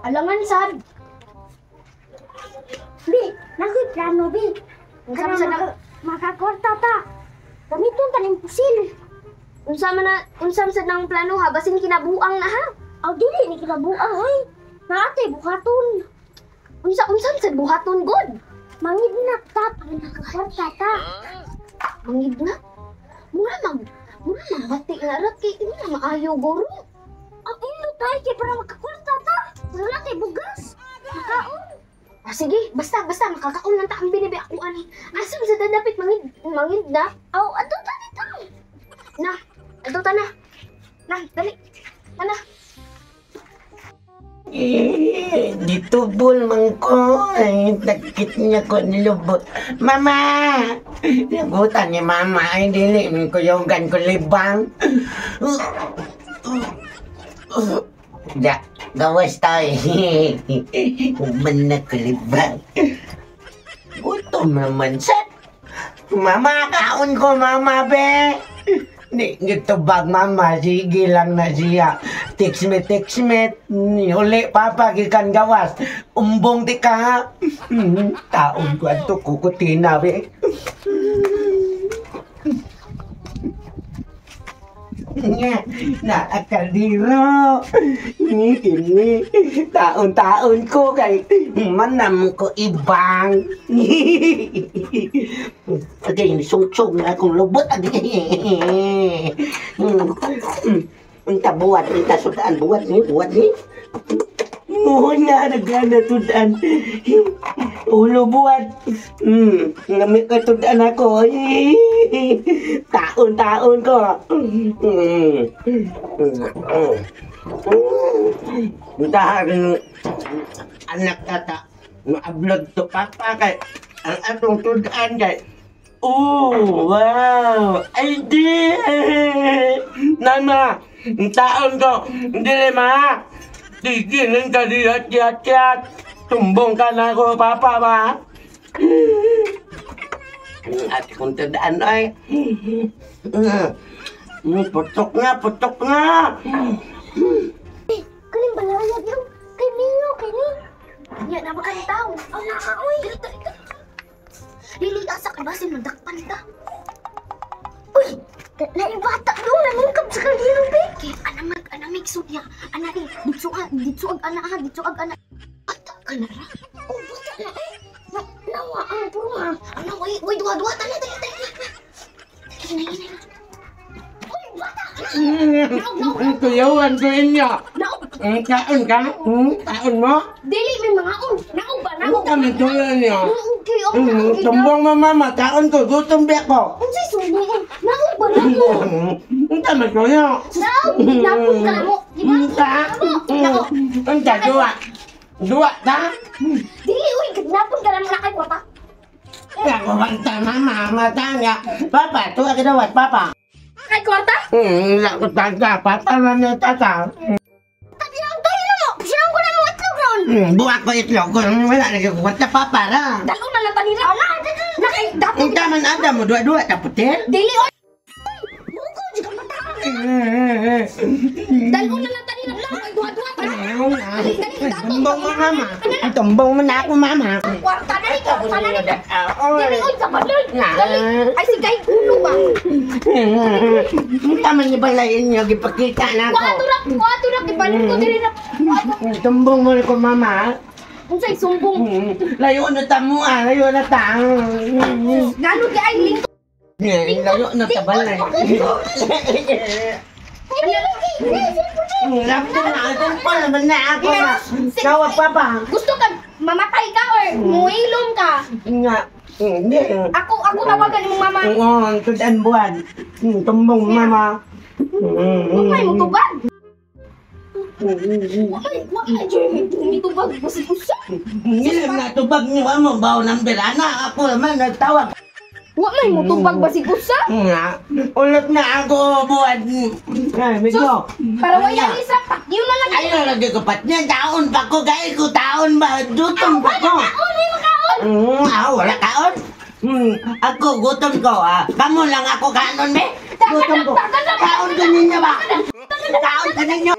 Alangan sad. Bi, nakoy plano bi. Unsa man sad na Makakorta ta. Gamiton ta ning pusil. Unsa man na unsa man sad nang plano ha, basin kinabuang na ha. Aw dili ni kinabuang oy. Naatay buhaton. Unsa unsa man sad buhaton god? Mangidnap ta para makakorta ta. Mangidnap. Mura mag bati na ra kay di na maayo guro. Ang ilo tayo kay para makakorta ta. Wala kay bugas. Makaon. Ah, sige, basta basta makakaon lang ta ang binibi ako ani. Asa man sad dapit mangidnap? Aw adto ta dito. Na, adto ta na. Na, dali. Ana. Eh, ditubol man ko. Ay, takit niya ko nilubot. Mama! Nagutan ni mama. Ay, dili. Kuyogan ko libang. Da, gawas tayo. Human na ko libang. Gutom naman sa. Mama, kaon ko, mama, be. Di, gitubag, mama. Sige lang na siya. Text me, text me. Uli, papa, gikan gawas. Umbong di ka. Taon ko ato, kukutina, be. Nga, naakadiro. Ni, kini. Taon-taon ko kay manam ko ibang. Okay, sungsog na akong lubot. Unta buwat, unta sudan, buwat ni, buwat ni. Muna, nagana tudan. Ulo buwat. Ngamit ka tudan ako. Taon-taon ko. Dahil anak tata, ma-upload to papa kay ang atong tudan kay. Oh, wow! Ay, di! Nana, taon ko, dili ma! Tigilin ka di at yat yat! Tumbong ka na ako, papa, ma! At kung tandaan ay, putok nga, putok nga! Kaning balayag yung kay Mio kay ni. Nya na ba kang tao? Aw naa oy. Dali, dali, dali. Dili asa ka basin madakpan ta. Uy, Naibata do nanungkab sa kaldero bi. Kay anamag anamig sudya. Ana di ditsuag ditsuag ana ha, ditsuag ana. Bata ka na ra. Oh, bata na eh. Na, nawa ang purma. Ana way way duha duha tala dali dali. Dali na na. Uy, bata. Naog naog naog. Kuyawan ko inyo! Naog. Kaon ka? Kaon mo? Dili may mga on. Naog ba naog? Kami tuloy niyo. Naog kay og naog. Tumbong mo mama, kaon ko, gutom ba ako? Unsay sumbong? Naog ba naog? Unta man ko niyo. Naog gidnapon ka mo. Unta? Naog. Unta, duwa. Duwa ta? Dili uy gidnapon ka lang na kay kwarta. Ako banta mama, matanga. Papa, tuwa kinawat, papa. Kay kwarta? Wala ko tata, papa man ni tata. Tabiang tayo na mo. Silang ko na mo itlog ron. Buwa ko itlog ko, wala na ko kwarta, papa ra. Dalo na lang tanira. Nakay dapat Unta man ada mo, duwa-duwa ta putel? dili oy. Mugo jud ka bata. Dalo na lang tanira. Ay duha-duha ta. Dali dali dato. Tumbong mo mama. Tumbong mo na ako mama. Kwarta na ni kwarta na ni. Dili oy kabalay. Na. Dali. Ay sige ulo ba. Unta man ni balay inyo gipakita na ako. Kuwato ra ibalin ko diri na. Kuwato. Tumbong mo ko mama. Unsay sumbong? Layo na ta mo ah, layo na ta. Ngano di ay lingko. Layo na ta balay. Lapto na, tumpol naman na ako na. Tawag papa. Gusto ka mamatay ka or muilom ka? Nga, hindi. Ako ako tawagan imong mama. Oo, tudan buwan. Tumbong mama. Umay mo tubag. Wa may Jeremy mitubag basig usa. Hindi na tubag niyo amo baw ng birana. Ako naman nagtawag. Wa may mutubag basig usa. Nga, ulit na ako buwan. Ay, medyo. Para wala isa patyo na lang. Ay, lagi ko pat niya. Taon pa ko. Gaya ko taon ba? Gutom pa ko. Kaon, may makaon. Wala kaon. Ako, gutom ko. Ah. Kamu lang ako kanon, be. Gutom ko. Kaon ka ninyo ba? Kaon ka ninyo.